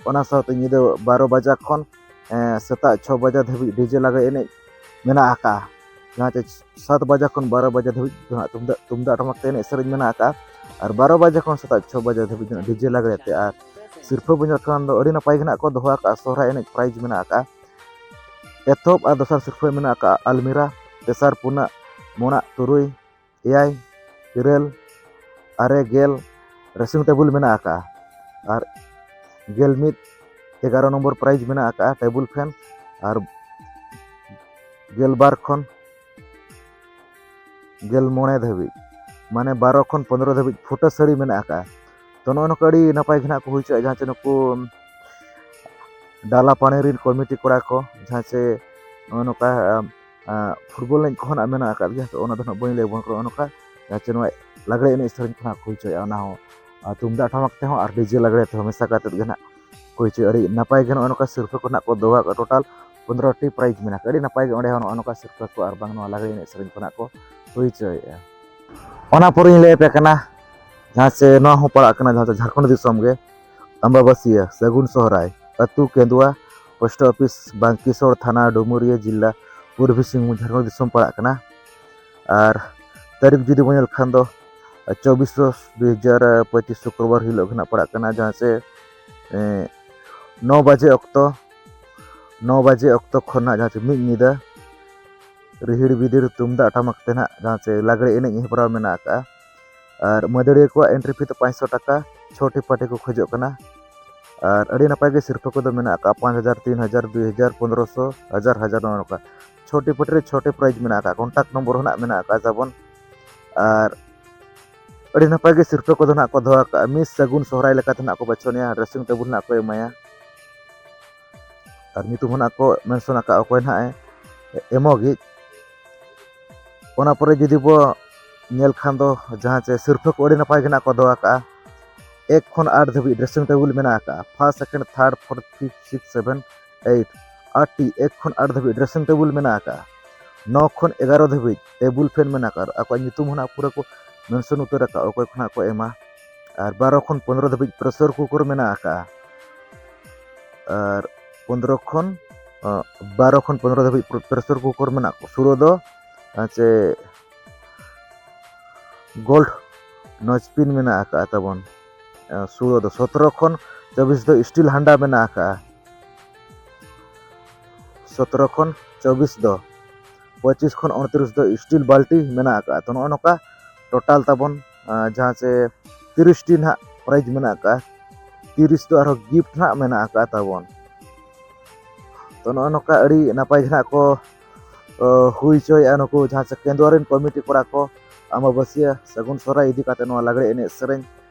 ᱚᱱᱟ ᱥᱟᱶᱛᱮ ᱧᱤᱫᱟᱹ ᱵᱟᱨᱚ ᱵᱟᱡᱟ ᱠᱷᱚᱱ, ᱮᱸ, ᱥᱮᱛᱟᱜ ᱪᱷᱚ ᱵᱟᱡᱟ ᱫᱷᱟᱹᱵᱤᱡ ᱰᱤᱡᱮ ᱞᱟᱜᱽᱲᱮ ᱮᱱᱮᱡ ᱢᱮᱱᱟᱜ ᱟᱠᱟᱫᱼᱟ᱾ ᱡᱟᱦᱟᱸ ᱪᱮ ᱥᱟᱛ ᱵᱟᱡᱟ ᱠᱷᱚᱱ ᱵᱟᱨᱚ ᱵᱟᱡᱟ ᱫᱷᱟᱹᱵᱤᱡ ᱫᱚ ᱦᱟᱸᱜ ᱛᱩᱢᱫᱟᱜ, ᱛᱩᱢᱫᱟᱜ ᱴᱟᱢᱟᱠ ᱛᱮ ᱮᱱᱮᱡ ᱥᱮᱨᱮᱧ ᱢᱮᱱᱟᱜ ᱟᱠᱟᱫᱼᱟ᱾ ᱟᱨ ᱵᱟᱨᱚ ᱵᱟᱡᱟ ᱠᱷᱚᱱ ᱥᱮᱛᱟᱜ ᱪᱷᱚ ᱵᱟᱡᱟ ᱫᱷᱟᱹᱵᱤᱡ ᱫᱚ ᱦᱟᱸᱜ ᱰᱤᱡᱮ ᱞᱟᱜᱽᱲᱮ ᱛᱮ᱾ ᱟᱨ ᱥᱤᱨᱯᱟᱹ ᱵᱚᱱ ᱧᱮᱞ ᱠᱷᱟᱱ ᱫᱚ ᱟᱹᱰᱤ ᱱᱟᱯᱟᱭ ᱜᱮ ᱱᱟᱦᱟᱜ ᱠᱚ ᱫᱚᱦᱚ ᱟᱠᱟᱫᱼᱟ᱾ ᱥᱚᱦᱨᱟᱭ ᱮᱱᱮᱡ ᱯᱨᱟᱭᱤᱡᱽ ᱢᱮᱱᱟᱜ ᱟᱠᱟᱫᱼᱟ᱾ ᱮᱛᱚᱦᱚᱵ ᱟᱨ ᱫᱚᱥᱟᱨ ᱥᱤᱨᱯᱟᱹ ᱢᱮᱱᱟᱜ ᱟᱠᱟᱫᱼᱟ ᱟᱞᱢᱤᱨᱟ, ᱛᱮᱥᱟᱨ ᱯᱩᱱᱟᱜ ᱢᱚᱬᱟᱜ ᱛᱩᱨᱩᱭ ᱮᱭᱟᱭ ᱤᱨᱟᱹᱞ ᱟᱨᱮ ᱜᱮᱞ ᱰᱨᱮᱥᱤᱝ ᱴᱮᱵᱩᱞ ᱢᱮᱱᱟᱜ ᱟᱠᱟᱫᱼᱟ᱾ ᱟᱨ ᱜᱮᱞ ᱢᱤᱫ ᱮᱜᱟᱨᱚ ᱱᱚᱢᱵᱚᱨ ᱯᱨᱟᱭᱤᱡᱽ ᱢᱮᱱᱟᱜ ᱟᱠᱟᱫᱼᱟ ᱴᱮᱵᱩᱞ ᱯᱷᱮᱱ, ᱟᱨ ᱜᱮᱞ ᱵᱟᱨ ᱠᱷᱚᱱ ᱜᱮᱞ ᱢᱚᱬᱮ ᱫᱷᱟᱹᱵᱤᱡ, ᱢᱟᱱᱮ ᱵᱟᱨᱚ ᱠᱷᱚᱱ ᱯᱚᱱᱨᱚ ᱫᱷᱟᱹᱵᱤᱡ ᱯᱷᱩᱴᱟᱹ ᱥᱟᱹᱲᱤ ᱢᱮᱱᱟᱜ ᱟᱠᱟᱫᱼᱟ᱾ ᱛᱚ, ᱱᱚᱜᱼᱚ ᱱᱚᱝᱠᱟ ᱟᱹᱰᱤ ᱱᱟᱯᱟᱭ ᱜᱮ ᱱᱟᱦᱟᱜ ᱠᱚ ᱦᱩᱭ ᱦᱚᱪᱚᱭᱮᱫᱼᱟ, ᱡᱟᱦᱟᱸ ᱪᱮ ᱱᱩᱠᱩ ᱰᱟᱞᱟ ᱯᱟᱱᱤ ᱨᱤᱱ ᱠᱚᱢᱤᱴᱤ ᱠᱚᱲᱟ ᱠᱚ, ᱡᱟᱦᱟᱸ ᱪᱮ ᱱᱚᱜᱼᱚ ᱱᱚᱝᱠᱟ, ᱟᱢ, ᱟ, ᱯᱷᱩᱴᱵᱚᱞ ᱮᱱᱮᱡ ᱠᱚᱦᱚᱸ ᱱᱟᱜ ᱢᱮᱱᱟᱜ ᱟᱠᱟᱫ ᱜᱮᱭᱟ᱾ ᱛᱚ, ᱚᱱᱟ ᱫᱚ ᱱᱟᱜ ᱵᱟᱹᱧ ᱞᱟᱹᱭ ᱟᱵᱚᱱ ᱠᱟᱱᱟ᱾ ᱱᱚᱜᱼᱚ ᱱᱚᱝᱠᱟ ᱡᱟᱦᱟᱸ ᱪᱮ ᱱᱚᱣᱟ ᱞᱟᱜᱽᱲᱮ ᱮᱱᱮᱡ ᱥᱮᱨᱮᱧ ᱠᱚ ᱱᱟᱜ ᱠᱚ ᱦᱩᱭ ᱦᱚᱪᱚᱭᱮᱫᱼᱟ, ᱚᱱᱟ ᱦᱚᱸ, ᱟ, ᱛᱩᱢᱫᱟᱜ ᱴᱟᱢᱟᱠ ᱛᱮᱦᱚᱸ ᱟᱨ ᱰᱤᱡᱮ ᱞᱟᱜᱽᱲᱮ ᱛᱮᱦᱚᱸ ᱢᱮᱥᱟ ᱠᱟᱛᱮᱫ ᱜᱮ ᱱᱟᱜ ᱠᱚ ᱦᱩᱭ ᱦᱚᱪᱚᱭᱮᱫᱼᱟ᱾ ᱟᱹᱰᱤ ᱱᱟᱯᱟᱭ ᱜᱮ ᱱᱚᱜᱼᱚ ᱱᱚᱝᱠᱟ ᱥᱤᱨᱯᱟᱹ ᱠᱚ ᱱᱟᱜ ᱠᱚ ᱫᱚᱦᱚ ᱟᱠᱟᱫᱼᱟ᱾ ᱴᱳᱴᱟᱞ ᱯᱚᱱᱨᱚ ᱴᱤ ᱯᱨᱟᱭᱤᱡᱽ ᱢᱮᱱᱟᱜ ᱟᱠᱟᱫᱼᱟ᱾ ᱟᱹᱰᱤ ᱱᱟᱯᱟᱭ ᱜᱮ ᱚᱸᱰᱮ ᱦᱚᱸ ᱱᱚᱜᱼᱚ ᱱᱚᱝᱠᱟ ᱥᱤᱨᱯᱟᱹ ᱠᱚ ᱟᱨ ᱵᱟᱝ ᱱᱚᱣᱟ ᱞᱟᱜᱽᱲᱮ ᱮᱱᱮᱡ ᱥᱮᱨᱮᱧ ᱠᱚ ᱱᱟᱜ ᱠᱚ ᱦᱩᱭ ᱦᱚᱪᱚᱭᱮᱫᱼᱟ᱾ ᱚᱱᱟ ᱯᱚᱨᱮᱧ ᱞᱟᱹᱭ ᱟᱯᱮ ᱠᱟᱱᱟ, ᱡᱟᱦᱟᱸ ᱪᱮ ᱱᱚᱣᱟ ᱦᱚᱸ ᱯᱟᱲᱟᱜ ᱠᱟᱱᱟ, ᱡᱟᱦᱟᱸ ᱪᱮ ᱡᱷᱟᱲᱠᱷᱚᱸᱰ ᱫᱤᱥᱚᱢ ᱜᱮ, ᱟᱢᱵᱟᱵᱟᱹᱥᱤᱭᱟᱹ, ᱥᱟᱹᱜᱩᱱ ᱥᱚᱦᱨᱟᱭ, ᱟᱹᱛᱩ ᱠᱮᱸᱫᱩᱣᱟ, ᱯᱳᱥᱴ ᱚᱯᱷᱤᱥ ᱵᱟᱝᱠᱤᱥᱚᱲ, ᱛᱷᱟᱱᱟ ᱰᱩᱢᱩᱨᱤᱭᱟᱹ, ᱡᱤᱞᱟ ᱯᱩᱨᱵᱤ ᱥᱤᱝᱵᱷᱩᱢ, ᱡᱷᱟᱲᱠᱷᱚᱸᱰ ᱫᱤᱥᱚᱢ ᱯᱟᱲᱟᱜ ᱠᱟᱱᱟ᱾ ᱟᱨ ᱛᱟᱹᱨᱤᱠᱷ ᱡᱩᱫᱤ ᱵᱚᱱ ᱧᱮᱞ ᱠᱷᱟᱱ ᱫᱚ, ᱪᱚᱵᱵᱤᱥ ᱫᱚᱥ ᱫᱩ ᱦᱟᱡᱟᱨ ᱯᱚᱸᱪᱤᱥ ᱥᱩᱠᱨᱵᱟᱨ ᱦᱤᱞᱳᱜ ᱜᱮ ᱱᱟᱜ ᱯᱟᱲᱟᱜ ᱠᱟᱱᱟ, ᱡᱟᱦᱟᱸ ᱪᱮ, ᱮ, ᱱᱚ ᱵᱟᱡᱮ ᱚᱠᱛᱚ, ᱱᱚ ᱵᱟᱡᱮ ᱚᱠᱛᱚ ᱠᱷᱚᱱ ᱱᱟᱜ ᱡᱟᱦᱟᱸ ᱪᱮ ᱢᱤᱫ ᱧᱤᱫᱟᱹ ᱨᱤᱦᱤᱲ ᱵᱤᱫᱤᱲ ᱛᱩᱢᱫᱟᱜ ᱴᱟᱢᱟᱠ ᱛᱮ ᱱᱟᱜ ᱡᱟᱦᱟᱸ ᱪᱮ ᱞᱟᱜᱽᱲᱮ ᱮᱱᱮᱡ ᱦᱮᱯᱨᱟᱣ ᱢᱮᱱᱟᱜ ᱟᱠᱟᱫᱼᱟ᱾ ᱟᱨ ᱢᱟᱹᱫᱟᱹᱲᱤᱭᱟᱹ ᱠᱚᱣᱟᱜ ᱮᱱᱴᱨᱤ ᱯᱷᱤ ᱫᱚ ᱯᱟᱸᱪᱥᱚ ᱴᱟᱠᱟ, ᱪᱷᱚᱴᱤ ᱯᱟᱨᱴᱤ ᱠᱚ ᱠᱷᱚᱡᱚᱜ ᱠᱟᱱᱟ᱾ ᱟᱨ ᱟᱹᱰᱤ ᱱᱟᱯᱟᱭ ᱜᱮ ᱥᱤᱨᱯᱟᱹ ᱠᱚᱫᱚ ᱢᱮᱱᱟᱜ ᱟᱠᱟᱫᱼᱟ, ᱯᱟᱸᱪ ᱦᱟᱡᱟᱨ, ᱛᱤᱱ ᱦᱟᱡᱟᱨ, ᱫᱩᱭ ᱦᱟᱡᱟᱨ, ᱯᱚᱱᱨᱚᱥᱚ, ᱦᱟᱡᱟᱨ, ᱦᱟᱡᱟᱨ, ᱱᱚᱜᱼᱚ ᱱᱚᱝᱠᱟ᱾ ᱪᱷᱚᱴᱤ ᱯᱟᱨᱴᱤ ᱨᱮ ᱪᱷᱚᱴᱤ ᱯᱨᱟᱭᱤᱡᱽ ᱢᱮᱱᱟᱜ ᱟᱠᱟᱫᱼᱟ᱾ ᱠᱚᱱᱴᱟᱠᱴ ᱱᱚᱢᱵᱚᱨ ᱦᱚᱸ ᱱᱟᱜ ᱢᱮᱱᱟᱜ ᱟᱠᱟᱫ ᱛᱟᱵᱚᱱ᱾ ᱟᱨ ᱟᱹᱰᱤ ᱱᱟᱯᱟᱭ ᱜᱮ ᱥᱤᱨᱯᱟᱹ ᱠᱚᱫᱚ ᱱᱟᱜ ᱠᱚ ᱫᱚᱦᱚ ᱟᱠᱟᱫᱼᱟ᱾ ᱢᱤᱥ ᱥᱟᱹᱜᱩᱱ ᱥᱚᱦᱨᱟᱭ ᱞᱮᱠᱟᱛᱮ ᱱᱟᱜ ᱠᱚ ᱵᱟᱪᱷᱚᱱᱮᱭᱟ, ᱰᱨᱮᱥᱤᱝ ᱴᱮᱵᱩᱞ ᱱᱟᱜ ᱠᱚ ᱮᱢᱟᱭᱟ᱾ ᱟᱨ ᱧᱩᱛᱩᱢ ᱦᱚᱸ ᱱᱟᱜ ᱠᱚ ᱢᱮᱱᱥᱚᱱ ᱟᱠᱟᱫ ᱚᱠᱚᱭ ᱱᱟᱜ ᱮ ᱮᱢᱚᱜᱤᱡ᱾ ᱚᱱᱟ ᱯᱚᱨᱮ ᱡᱩᱫᱤ ᱵᱚ ᱧᱮᱞ ᱠᱷᱟᱱ ᱫᱚ ᱡᱟᱦᱟᱸ ᱪᱮ ᱥᱤᱨᱯᱟᱹ ᱠᱚ ᱟᱹᱰᱤ ᱱᱟᱯᱟᱭ ᱜᱮ ᱱᱟᱜ ᱠᱚ ᱫᱚᱦᱚ ᱟᱠᱟᱫᱼᱟ᱾ ᱮᱠ ᱠᱷᱚᱱ ᱟᱴ ᱫᱷᱟᱹᱵᱤᱡ ᱰᱨᱮᱥᱤᱝ ᱴᱮᱵᱩᱞ ᱢᱮᱱᱟᱜ ᱟᱠᱟᱫᱼᱟ᱾ First, second, third, fourth, fifth, six, seven, eight, ᱟᱴ ᱴᱤ ᱮᱠ ᱠᱷᱚᱱ ᱟᱴ ᱫᱷᱟᱹᱵᱤᱡ ᱰᱨᱮᱥᱤᱝ ᱴᱮᱵᱩᱞ ᱢᱮᱱᱟᱜ ᱟᱠᱟᱫᱼᱟ᱾ ᱱᱚ ᱠᱷᱚᱱ ᱮᱜᱟᱨᱚ ᱫᱷᱟᱹᱵᱤᱡ ᱴᱮᱵᱩᱞ ᱯᱷᱮᱱ ᱢᱮᱱᱟᱜ ᱟᱠᱟᱫᱼᱟ᱾ ᱟᱠᱚᱣᱟᱜ ᱧᱩᱛᱩᱢ ᱦᱚᱸ ᱱᱟᱜ ᱯᱩᱨᱟᱹ ᱠᱚ ᱢᱮᱱᱥᱚᱱ ᱩᱛᱟᱹᱨ ᱟᱠᱟᱫᱼᱟ, ᱚᱠᱚᱭ ᱠᱷᱚᱱᱟᱜ ᱠᱚ ᱮᱢᱟ᱾ ᱟᱨ ᱵᱟᱨᱚ ᱠᱷᱚᱱ ᱯᱚᱱᱨᱚ ᱫᱷᱟᱹᱵᱤᱡ ᱯᱨᱮᱥᱟᱨ ᱠᱩᱠᱟᱨ ᱢᱮᱱᱟᱜ ᱟᱠᱟᱫᱼᱟ᱾ ᱟᱨ ᱯᱚᱱᱨᱚ ᱠᱷᱚᱱ, ᱟᱸ, ᱵᱟᱨᱚ ᱠᱷᱚᱱ ᱯᱚᱱᱨᱚ ᱫᱷᱟᱹᱵᱤᱡ ᱯᱨᱮᱥᱟᱨ ᱠᱩᱠᱟᱨ ᱢᱮᱱᱟᱜ ᱠᱚ᱾ ᱥᱩᱲᱟᱹ ᱫᱚ, ᱟᱸ, ᱪᱮ ᱜᱳᱞᱰ ᱱᱚᱪᱯᱤᱱ ᱢᱮᱱᱟᱜ ᱟᱠᱟᱫᱼᱟ ᱛᱟᱵᱚᱱ᱾ ᱟᱸ, ᱥᱩᱲᱟᱹ ᱫᱚ ᱥᱚᱛᱨᱚ ᱠᱷᱚᱱ ᱪᱚᱵᱵᱤᱥ ᱫᱚ ᱥᱴᱤᱞ ᱦᱟᱱᱰᱟ ᱢᱮᱱᱟᱜ ᱟᱠᱟᱫᱼᱟ᱾ ᱥᱚᱛᱨᱚ ᱠᱷᱚᱱ ᱪᱚᱵᱵᱤᱥ ᱫᱚ, ᱯᱚᱸᱪᱤᱥ ᱠᱷᱚᱱ ᱩᱱᱛᱨᱤᱥ ᱫᱚ ᱥᱴᱤᱞ ᱵᱟᱞᱴᱤ ᱢᱮᱱᱟᱜ ᱟᱠᱟᱫᱼᱟ᱾ ᱛᱚ, ᱱᱚᱜᱼᱚ ᱱᱚᱝᱠᱟ ᱴᱳᱴᱟᱞ ᱛᱟᱵᱚᱱ, ᱟᱸ, ᱡᱟᱦᱟᱸ ᱪᱮ ᱛᱤᱨᱤᱥ ᱴᱤ ᱱᱟᱦᱟᱜ ᱯᱨᱟᱭᱤᱡᱽ ᱢᱮᱱᱟᱜ ᱟᱠᱟᱫᱼᱟ᱾ ᱛᱤᱨᱤᱥ ᱫᱚ ᱟᱨᱦᱚᱸ ᱜᱤᱯᱷᱴ ᱱᱟᱦᱟᱜ ᱢᱮᱱᱟᱜ ᱟᱠᱟᱫ ᱛᱟᱵᱚᱱ᱾ ᱛᱚ ᱱᱚᱜᱼᱚ ᱱᱚᱝᱠᱟ ᱟᱹᱰᱤ ᱱᱟᱯᱟᱭ ᱜᱮ ᱱᱟᱦᱟᱜ ᱠᱚ ᱦᱩᱭ ᱦᱚᱪᱚᱭᱮᱫᱼᱟ ᱱᱩᱠᱩ ᱡᱟᱦᱟᱸ ᱪᱮ ᱠᱮᱸᱫᱽᱣᱟ ᱨᱮᱱ ᱠᱚᱢᱤᱴᱤ ᱠᱚᱲᱟ ᱠᱚ᱾ ᱟᱢᱵᱟᱵᱟᱹᱥᱭᱟᱹ ᱥᱟᱹᱜᱩᱱ ᱥᱚᱦᱨᱟᱭ ᱤᱫᱤ ᱠᱟᱛᱮ ᱱᱚᱣᱟ ᱞᱟᱜᱽᱲᱮ ᱮᱱᱮᱡ ᱥᱮᱨᱮᱧ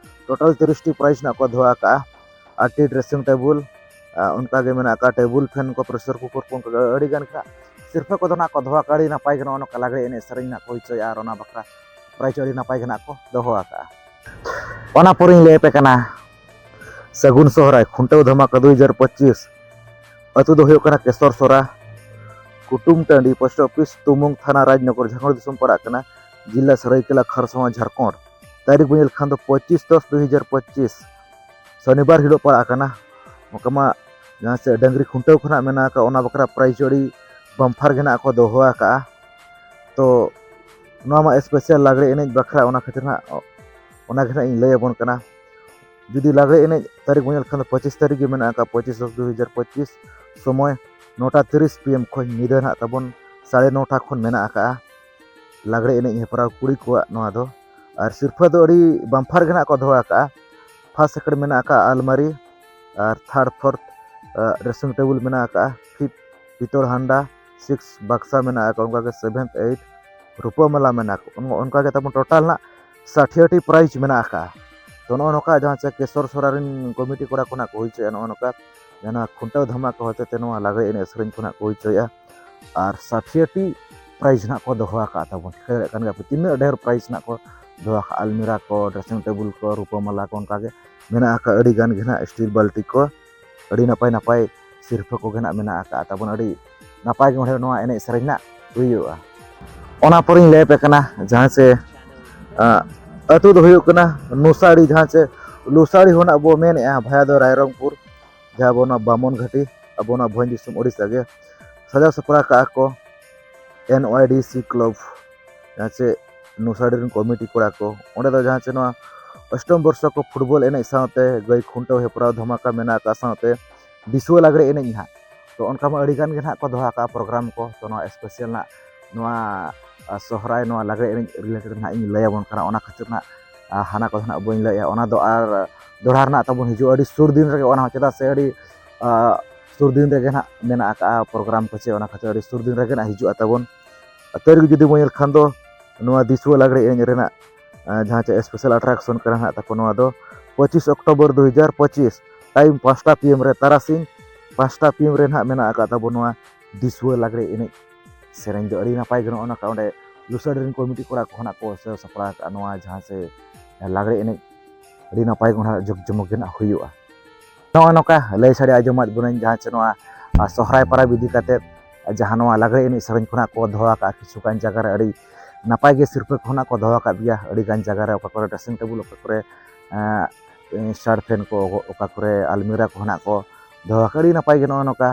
ᱴᱳᱴᱟᱞ ᱛᱤᱨᱤᱥ ᱴᱤ ᱯᱨᱟᱭᱤᱡᱽ ᱱᱟᱦᱟᱜ ᱠᱚ ᱫᱚᱦᱚ ᱟᱠᱟᱫᱼᱟ᱾ ᱟᱴ ᱴᱤ ᱰᱨᱮᱥᱤᱝ ᱴᱮᱵᱩᱞ, ᱚᱱᱠᱟᱜᱮ ᱢᱮᱱᱟᱜ ᱟᱠᱟᱫ ᱴᱮᱵᱩᱞ ᱯᱷᱮᱱ ᱠᱚ, ᱯᱨᱮᱥᱟᱨ ᱠᱩᱠᱟᱨ ᱠᱚ, ᱚᱱᱠᱟ ᱟᱹᱰᱤ ᱜᱟᱱ ᱜᱮ ᱱᱟᱦᱟᱜ ᱥᱤᱨᱯᱟᱹ ᱠᱚᱫᱚ ᱱᱟᱦᱟᱜ ᱠᱚ ᱫᱚᱦᱚ ᱟᱠᱟᱫᱼᱟ᱾ ᱟᱹᱰᱤ ᱱᱟᱯᱟᱭ ᱜᱮ ᱱᱚᱜᱼᱚ ᱱᱚᱝᱠᱟ ᱞᱟᱜᱽᱲᱮ ᱮᱱᱮᱡ ᱥᱮᱨᱮᱧ ᱱᱟᱦᱟᱜ ᱠᱚ ᱦᱩᱭ ᱦᱚᱪᱚᱭᱟ ᱟᱨ ᱚᱱᱟ ᱵᱟᱠᱷᱨᱟ ᱯᱨᱟᱭᱤᱡᱽ ᱟᱹᱰᱤ ᱱᱟᱯᱟᱭ ᱜᱮ ᱱᱟᱦᱟᱜ ᱠᱚ ᱫᱚᱦᱚ ᱟᱠᱟᱫᱼᱟ᱾ ᱚᱱᱟ ᱯᱚᱨᱮᱧ ᱞᱟᱹᱭ ᱟᱯᱮ ᱠᱟᱱᱟ ᱥᱟᱹᱜᱩᱱ ᱥᱚᱦᱨᱟᱭ ᱠᱷᱩᱱᱴᱟᱹᱣ ᱫᱷᱟᱢᱟᱠᱟ ᱫᱩ ᱦᱟᱡᱟᱨ ᱯᱚᱸᱪᱤᱥ᱾ ᱟᱹᱛᱩ ᱫᱚ ᱦᱩᱭᱩᱜ ᱠᱟᱱᱟ ᱠᱮᱥᱚᱨ ᱥᱚᱨᱟ, ᱠᱩᱴᱩᱢ ᱴᱟᱺᱰᱤ, ᱯᱳᱥᱴ ᱚᱯᱷᱤᱥ, ᱛᱩᱢᱩᱝ ᱛᱷᱟᱱᱟ, ᱨᱟᱡᱽᱱᱚᱜᱚᱨ, ᱡᱷᱟᱲᱠᱷᱚᱸᱰ ᱫᱤᱥᱚᱢ ᱯᱟᱲᱟᱜ ᱠᱟᱱᱟ, ᱡᱤᱞᱟ ᱥᱟᱹᱨᱟᱹᱭᱠᱮᱞᱟ, ᱠᱷᱟᱨᱥᱟᱣᱟ, ᱡᱷᱟᱲᱠᱷᱚᱸᱰ᱾ ᱛᱟᱹᱨᱤᱠᱷ ᱵᱚᱱ ᱧᱮᱞ ᱠᱷᱟᱱ ᱫᱚ ᱯᱚᱸᱪᱤᱥ ᱫᱚᱥ ᱫᱩ ᱦᱟᱡᱟᱨ ᱯᱚᱸᱪᱤᱥ, ᱥᱚᱱᱤᱵᱟᱨ ᱦᱤᱞᱳᱜ ᱯᱟᱲᱟᱜ ᱠᱟᱱᱟ᱾ ᱚᱱᱠᱟ ᱢᱟ ᱡᱟᱦᱟᱸ ᱥᱮ ᱰᱟᱹᱝᱨᱤ ᱠᱷᱩᱱᱴᱟᱹᱣ ᱠᱷᱚᱱᱟᱜ ᱢᱮᱱᱟᱜ ᱟᱠᱟᱫ, ᱚᱱᱟ ᱵᱟᱠᱷᱨᱟ ᱯᱨᱟᱭᱤᱡᱽ ᱟᱹᱰᱤ ᱵᱟᱢᱯᱷᱟᱨ ᱜᱮ ᱱᱟᱜ ᱠᱚ ᱫᱚᱦᱚ ᱟᱠᱟᱫᱼᱟ᱾ ᱛᱚ ᱱᱚᱣᱟ ᱢᱟ ᱥᱯᱮᱥᱟᱞ ᱞᱟᱜᱽᱲᱮ ᱮᱱᱮᱡ ᱵᱟᱠᱷᱨᱟ, ᱚᱱᱟ ᱠᱷᱟᱹᱛᱤᱨ ᱱᱟᱜ ᱚᱱᱟ ᱜᱮ ᱱᱟᱜ ᱤᱧ ᱞᱟᱹᱭ ᱟᱵᱚᱱ ᱠᱟᱱᱟ᱾ ᱡᱩᱫᱤ ᱞᱟᱜᱽᱲᱮ ᱮᱱᱮᱡ ᱛᱟᱹᱨᱤᱠᱷ ᱵᱚᱱ ᱧᱮᱞ ᱠᱷᱟᱱ ᱫᱚ ᱯᱚᱸᱪᱤᱥ ᱛᱟᱹᱨᱤᱠᱷ ᱜᱮ ᱢᱮᱱᱟᱜ ᱟᱠᱟᱫ, ᱯᱚᱸᱪᱤᱥ ᱫᱚᱥ ᱫᱩ ᱦᱟᱡᱟᱨ ᱯᱚᱸᱪᱤᱥ, ᱥᱚᱢᱚᱭ ᱱᱚᱴᱟ ᱛᱤᱨᱤᱥ ᱯᱤ ᱮᱢ ᱠᱷᱚᱱ ᱧᱤᱫᱟᱹ ᱱᱟᱜ ᱛᱟᱵᱚᱱ ᱥᱟᱲᱮ ᱱᱚᱴᱟ ᱠᱷᱚᱱ ᱢᱮᱱᱟᱜ ᱟᱠᱟᱫᱼᱟ᱾ ᱞᱟᱜᱽᱲᱮ ᱮᱱᱮᱡ ᱦᱮᱯᱨᱟᱣ ᱠᱩᱲᱤ ᱠᱚᱣᱟᱜ ᱱᱚᱣᱟ ᱫᱚ᱾ ᱟᱨ ᱥᱤᱨᱯᱷᱟᱹ ᱫᱚ ᱟᱹᱰᱤ ᱵᱟᱢᱯᱷᱟᱨ ᱜᱮ ᱱᱟᱜ ᱠᱚ ᱫᱚᱦᱚ ᱟᱠᱟᱫᱼᱟ᱾ ᱯᱷᱟᱥᱴ ᱥᱮᱠᱮᱱᱰ ᱢᱮᱱᱟᱜ ᱟᱠᱟᱫᱼᱟ ᱟᱞᱢᱟᱨᱤ, ᱟᱨ ᱛᱷᱟᱨᱰ ᱯᱷᱳᱨᱛᱷ ᱰᱨᱮᱥᱤᱝ ᱴᱮᱵᱩᱞ ᱢᱮᱱᱟᱜ ᱟᱠᱟᱫᱼᱟ, ᱯᱷᱤᱯᱛᱷ ᱯᱤᱛᱚᱞ ᱦᱟᱱᱰᱟ, ᱥᱤᱠᱥ ᱵᱟᱠᱥᱟ ᱢᱮᱱᱟᱜ ᱟᱠᱟᱫᱼᱟ, ᱚᱱᱠᱟᱜᱮ ᱥᱮᱵᱷᱮᱱᱛᱷ ᱮᱭᱤᱴ ᱨᱩᱯᱟᱹ ᱢᱟᱞᱟ ᱢᱮᱱᱟᱜ ᱟᱠᱟᱫᱼᱟ᱾ ᱚᱱ-, ᱚᱱᱠᱟᱜᱮ ᱛᱟᱵᱚᱱ ᱴᱳᱴᱟᱞ ᱱᱟᱜ ᱥᱟᱴᱷᱤᱭᱟᱹ ᱴᱤ ᱯᱨᱟᱭᱤᱡᱽ ᱢᱮᱱᱟᱜ ᱟᱠᱟᱫᱼᱟ᱾ ᱛᱚ ᱱᱚᱜᱼᱚ ᱱᱚᱝᱠᱟ ᱡᱟᱦᱟᱸ ᱪᱮ ᱠᱮᱥᱚᱨ ᱥᱚᱨᱟ ᱨᱮᱱ ᱠᱚᱢᱤᱴᱤ ᱠᱚᱲᱟ ᱠᱚ ᱱᱟᱜ ᱠᱚ ᱦᱩᱭ ᱦᱚᱪᱚᱭᱮᱫᱼᱟ ᱱᱚᱜᱼᱚ ᱱᱚᱝᱠᱟ ᱡᱟᱦᱟᱸ ᱱᱚᱣᱟ ᱠᱷᱩᱱᱴᱟᱹᱣ ᱫᱷᱟᱢᱟᱠᱟ ᱦᱚᱛᱮᱛᱮ ᱱᱚᱣᱟ ᱞᱟᱜᱽᱲᱮ ᱮᱱᱮᱡ ᱥᱮᱨᱮᱧ ᱠᱚ ᱱᱟᱜ ᱠᱚ ᱦᱩᱭ ᱦᱚᱪᱚᱭᱮᱫᱼᱟ᱾ ᱟᱨ ᱥᱟᱴᱷᱤᱭᱟᱹ ᱴᱤ ᱯᱨᱟᱭᱤᱡᱽ ᱱᱟᱜ ᱠᱚ ᱫᱚᱦᱚ ᱟᱠᱟᱫᱼᱟ ᱛᱟᱵᱚᱱ᱾ ᱴᱷᱤᱠᱟᱹ ᱫᱟᱲᱮᱭᱟᱜ ᱠᱟᱱ ᱜᱮᱭᱟ ᱯᱮ ᱛᱤᱱᱟᱹᱜ ᱰᱷᱮᱨ ᱯᱨᱟᱭᱤᱡᱽ ᱱᱟᱜ ᱠᱚ ᱫᱚᱦᱚ ᱟᱠᱟᱫᱼᱟ᱾ ᱟᱞᱢᱤᱨᱟ ᱠᱚ, ᱰᱨᱮᱥᱤᱝ ᱴᱮᱵᱩᱞ ᱠᱚ, ᱨᱩᱯᱟᱹ ᱢᱟᱞᱟ ᱠᱚ, ᱚᱱᱠᱟᱜᱮ ᱢᱮᱱᱟᱜ ᱟᱠᱟᱫ ᱟᱹᱰᱤ ᱜᱟᱱ ᱜᱮ ᱱᱟᱜ ᱥᱴᱤᱞ ᱵᱟᱹᱞᱴᱤ ᱠᱚ, ᱟᱹᱰᱤ ᱱᱟᱯᱟᱭ ᱱᱟᱯᱟᱭ ᱥᱤᱨᱯᱷᱟᱹ ᱠᱚᱜᱮ ᱱᱟᱜ ᱢᱮᱱᱟᱜ ᱟᱠᱟᱫᱼᱟ ᱛᱟᱵᱚᱱ᱾ ᱟᱹᱰᱤ ᱱᱟᱯᱟᱭ ᱜᱮ ᱚᱸᱰᱮ ᱱᱚᱣᱟ ᱮᱱᱮᱡ ᱥᱮᱨᱮᱧ ᱱᱟᱜ ᱦᱩᱭᱩᱜᱼᱟ᱾ ᱚᱱᱟ ᱯᱚᱨᱮᱧ ᱞᱟᱹᱭ ᱟᱯᱮ ᱠᱟᱱᱟ ᱡᱟᱦᱟᱸ ᱪᱮ, ᱟᱸ, ᱟᱹᱛᱩ ᱫᱚ ᱦᱩᱭᱩᱜ ᱠᱟᱱᱟ ᱱᱩᱥᱟᱲᱤ, ᱡᱟᱦᱟᱸ ᱪᱮ ᱞᱩᱥᱟᱲᱤ ᱦᱚᱸ ᱱᱟᱜ ᱵᱚ ᱢᱮᱱᱮᱫᱼᱟ, ᱵᱷᱟᱭᱟ ᱫᱚ ᱨᱟᱭᱨᱚᱝᱯᱩᱨ, ᱡᱟᱦᱟᱸ ᱟᱵᱚ ᱱᱚᱣᱟ ᱵᱟᱢᱚᱱ ᱜᱷᱟᱴᱤ, ᱟᱵᱚ ᱱᱚᱣᱟ ᱵᱷᱚᱸᱡᱽ ᱫᱤᱥᱚᱢ ᱳᱰᱤᱥᱟ ᱜᱮ᱾ ᱥᱟᱡᱟᱣ ᱥᱟᱯᱲᱟᱣ ᱠᱟᱜᱼᱟ ᱠᱚ ᱮᱱ ᱳᱣᱟᱭ ᱰᱤ ᱥᱤ ᱠᱞᱟᱵᱽ, ᱡᱟᱦᱟᱸ ᱪᱮ ᱱᱩᱥᱟᱲᱤ ᱨᱮᱱ ᱠᱚᱢᱤᱴᱤ ᱠᱚᱲᱟ ᱠᱚ᱾ ᱚᱸᱰᱮ ᱫᱚ ᱡᱟᱦᱟᱸ ᱪᱮ ᱱᱚᱣᱟ ᱚᱥᱴᱚᱢ ᱵᱚᱨᱥᱚ ᱠᱚ ᱯᱷᱩᱴᱵᱚᱞ ᱮᱱᱮᱡ ᱥᱟᱶᱛᱮ ᱜᱟᱹᱭ ᱠᱷᱩᱱᱴᱟᱹᱣ ᱦᱮᱯᱨᱟᱣ ᱫᱷᱟᱢᱟᱠᱟ ᱢᱮᱱᱟᱜ ᱟᱠᱟᱫ ᱥᱟᱶᱛᱮ ᱫᱤᱥᱩᱣᱟᱹ ᱞᱟᱜᱽᱲᱮ ᱮᱱᱮᱡ ᱱᱟᱦᱟᱜ᱾ ᱛᱚ ᱚᱱᱠᱟ ᱢᱟ ᱟᱹᱰᱤ ᱜᱟᱱ ᱜᱮ ᱱᱟᱦᱟᱜ ᱠᱚ ᱫᱚᱦᱚ ᱟᱠᱟᱫᱼᱟ ᱯᱨᱳᱜᱨᱟᱢ ᱠᱚ᱾ ᱛᱚ ᱱᱚᱣᱟ ᱥᱯᱮᱥᱟᱞ ᱱᱟᱜ ᱱᱚᱣᱟ, ᱟ, ᱥᱚᱦᱨᱟᱭ ᱱᱚᱣᱟ ᱞᱟᱜᱽᱲᱮ ᱮᱱᱮᱡ ᱨᱤᱞᱮᱴᱮᱰ ᱱᱟᱦᱟᱜ ᱤᱧ ᱞᱟᱹᱭ ᱟᱵᱚᱱ ᱠᱟᱱᱟ᱾ ᱚᱱᱟ ᱠᱷᱟᱹᱛᱤᱨ ᱱᱟᱜ ᱟᱨ ᱦᱟᱱᱟ ᱠᱚᱫᱚ ᱱᱟᱦᱟᱜ ᱵᱟᱹᱧ ᱞᱟᱹᱭᱮᱜᱼᱟ, ᱚᱱᱟ ᱫᱚ ᱟᱨ ᱫᱚᱦᱲᱟ ᱨᱮᱱᱟᱜ ᱛᱟᱵᱚᱱ ᱦᱤᱡᱩᱜᱼᱟ ᱟᱹᱰᱤ ᱥᱩᱨ ᱫᱤᱱ ᱨᱮᱜᱮ, ᱚᱱᱟ ᱦᱚᱸ ᱪᱮᱫᱟᱜ ᱥᱮ ᱟᱹᱰᱤ ᱥᱩᱨ ᱫᱤᱱ ᱨᱮᱜᱮ ᱱᱟᱦᱟᱜ ᱢᱮᱱᱟᱜ ᱟᱠᱟᱫᱼᱟ ᱯᱨᱳᱜᱨᱟᱢ ᱠᱚ, ᱪᱮ ᱚᱱᱟ ᱠᱷᱟᱹᱛᱤᱨ ᱟᱹᱰᱤ ᱥᱩᱨ ᱫᱤᱱ ᱨᱮᱜᱮ ᱱᱟᱦᱟᱜ ᱦᱤᱡᱩᱜᱼᱟ ᱛᱟᱵᱚᱱ᱾ ᱛᱟᱹᱨᱤᱠᱷ ᱡᱩᱫᱤ ᱵᱚᱱ ᱧᱮᱞ ᱠᱷᱟᱱ ᱫᱚ, ᱱᱚᱣᱟ ᱫᱤᱥᱩᱣᱟᱹ ᱞᱟᱜᱽᱲᱮ ᱮᱱᱮᱡ ᱨᱮᱱᱟᱜ ᱡᱟᱦᱟᱸ ᱪᱮ ᱥᱯᱮᱥᱟᱞ ᱟᱴᱨᱟᱠᱥᱚᱱ ᱠᱟᱱᱟ ᱱᱟᱦᱟᱜ ᱛᱟᱠᱚ, ᱱᱚᱣᱟ ᱫᱚ ᱯᱚᱸᱪᱤᱥ ᱚᱠᱴᱳᱵᱚᱨ ᱫᱩ ᱦᱟᱡᱟᱨ ᱯᱚᱸᱪᱤᱥ, ᱴᱟᱭᱤᱢ ᱯᱟᱸᱪᱴᱟ ᱯᱤ ᱮᱢ ᱨᱮ, ᱛᱟᱨᱟᱥᱤᱧ ᱯᱟᱸᱪᱴᱟ ᱯᱤ ᱮᱢ ᱨᱮ ᱱᱟᱦᱟᱜ ᱢᱮᱱᱟᱜ ᱟᱠᱟᱫ ᱛᱟᱵᱚᱱ ᱱᱚᱣᱟ ᱫᱤᱥᱩᱣᱟᱹ ᱞᱟᱜᱽᱲᱮ ᱮᱱᱮᱡ ᱥᱮᱨᱮᱧ ᱫᱚ ᱟᱹᱰᱤ ᱱᱟᱯᱟᱭ ᱜᱮ ᱱᱚᱜᱼᱚ ᱱᱚᱝᱠᱟ ᱚᱸᱰᱮ ᱞᱩᱥᱟᱹᱰ ᱨᱮᱱ ᱠᱚᱢᱤᱴᱤ ᱠᱚᱲᱟ ᱠᱚ ᱱᱟᱦᱟᱜ ᱠᱚ ᱥᱟᱹᱛ ᱥᱟᱯᱲᱟᱣ ᱟᱠᱟᱫᱼᱟ ᱱᱚᱣᱟ ᱡᱟᱦᱟᱸ ᱥᱮ ᱞᱟᱜᱽᱲᱮ ᱮᱱᱮᱡ ᱟᱹᱰᱤ ᱱᱟᱯᱟᱭ ᱜᱮ ᱚᱸᱰᱮ ᱡᱚᱠ ᱡᱚᱢᱚᱠ ᱜᱮ ᱱᱟᱦᱟᱜ ᱦᱩᱭᱩᱜᱼᱟ᱾ ᱱᱚᱜᱼᱚᱭ ᱱᱚᱝᱠᱟ ᱞᱟᱹᱭ ᱥᱟᱰᱮ ᱟᱸᱡᱚᱢᱟᱫ ᱵᱚᱱᱟᱹᱧ ᱡᱟᱦᱟᱸ ᱪᱮ ᱱᱚᱣᱟ, ᱟᱨ, ᱥᱚᱦᱨᱟᱭ ᱯᱚᱨᱚᱵᱽ ᱤᱫᱤ ᱠᱟᱛᱮᱫ ᱡᱟᱦᱟᱸ ᱱᱚᱣᱟ ᱞᱟᱜᱽᱲᱮ ᱮᱱᱮᱡ ᱥᱮᱨᱮᱧ ᱠᱷᱚᱱᱟᱜ ᱠᱚ ᱫᱚᱦᱚ ᱟᱠᱟᱫ ᱠᱤᱪᱷᱩ ᱜᱟᱱ ᱡᱟᱭᱜᱟ ᱨᱮ ᱟᱹᱰᱤ ᱱᱟᱯᱟᱭ ᱜᱮ ᱥᱤᱨᱯᱟᱹ ᱠᱚ ᱱᱟᱦᱟᱜ ᱠᱚ ᱫᱚᱦᱚ ᱟᱠᱟᱫ ᱜᱮᱭᱟ᱾ ᱟᱹᱰᱤ ᱜᱟᱱ ᱡᱟᱭᱜᱟ ᱨᱮ ᱚᱠᱟ ᱠᱚᱨᱮ dressing table, ᱚᱠᱟ ᱠᱚᱨᱮ, ᱮᱸ, stand fan ᱠᱚ, ᱚᱠᱟ ᱠᱚᱨᱮ ᱟᱞᱢᱤᱨᱟ ᱠᱚ ᱱᱟᱦᱟᱜ ᱠᱚ ᱫᱚᱦᱚ ᱟᱠᱟᱫ, ᱟᱹᱰᱤ ᱱᱟᱯᱟᱭ ᱜᱮ ᱱᱚᱜᱼᱚᱭ ᱱᱚᱝᱠᱟ,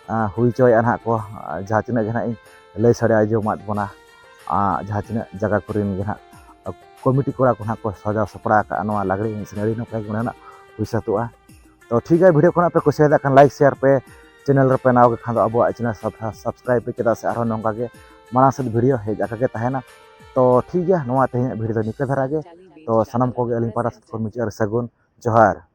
ᱟᱸ, ᱦᱩᱭ ᱦᱚᱪᱚᱭᱮᱫᱼᱟ ᱱᱟᱦᱟᱜ ᱠᱚ, ᱟᱸ, ᱡᱟᱦᱟᱸ ᱛᱤᱱᱟᱹᱜ ᱜᱮ ᱱᱟᱦᱟᱜ ᱤᱧ ᱞᱟᱹᱭ ᱥᱟᱰᱮ ᱟᱸᱡᱚᱢᱟᱫ ᱵᱚᱱᱟ, ᱟᱸ, ᱡᱟᱦᱟᱸ ᱛᱤᱱᱟᱹᱜ ᱡᱟᱭᱜᱟ ᱠᱚᱨᱮᱱ ᱜᱮ ᱱᱟᱦᱟᱜ ᱠᱚᱢᱤᱴᱤ ᱠᱚᱲᱟ ᱠᱚ ᱱᱟᱦᱟᱜ ᱠᱚ ᱥᱟᱡᱟᱣ ᱥᱟᱯᱲᱟᱣ ᱟᱠᱟᱫᱼᱟ ᱱᱚᱣᱟ ᱞᱟᱜᱽᱲᱮ ᱮᱱᱮᱡ ᱥᱮᱨᱮᱧ ᱟᱹᱰᱤ ᱱᱟᱯᱟᱭ ᱜᱮ ᱱᱟᱦᱟᱜ ᱦᱩᱭ ᱥᱟᱹᱛᱚᱜᱼᱟ᱾ ᱛᱚ ᱴᱷᱤᱠ ᱜᱮᱭᱟ, video ᱠᱚ ᱱᱟᱦᱟᱜ ᱯᱮ ᱠᱩᱥᱤᱭᱟᱫᱟᱜ ᱠᱷᱟᱱ like, share ᱯᱮ, channel ᱨᱮᱯᱮ ᱱᱟᱣᱟ ᱜᱮ ᱠᱷᱟᱱ ᱫᱚ ᱟᱵᱚᱣᱟᱜ channel sub-, subscribe ᱯᱮ, ᱪᱮᱫᱟᱜ ᱥᱮ ᱟᱨᱦᱚᱸ ᱱᱚᱝᱠᱟ ᱜᱮ ᱢᱟᱲᱟᱝ ᱥᱮᱫ video ᱦᱮᱡ ᱟᱠᱟ ᱜᱮ ᱛᱟᱦᱮᱱᱟ᱾ ᱛᱚ ᱴᱷᱤᱠ ᱜᱮᱭᱟ, ᱱᱚᱣᱟ ᱛᱮᱦᱮᱧᱟᱜ video ᱫᱚ ᱱᱤᱝᱠᱟᱹ ᱫᱷᱟᱨᱟ ᱜᱮ᱾ ᱛᱚ ᱥᱟᱱᱟᱢ ᱠᱚᱜᱮ ᱟᱹᱞᱤᱧ ᱯᱟᱦᱴᱟ ᱥᱮᱫ ᱠᱷᱚᱱ ᱢᱩᱪᱟᱹᱫ ᱨᱮ ᱥᱟᱹᱜᱩᱱ ᱡᱚᱦᱟᱨ᱾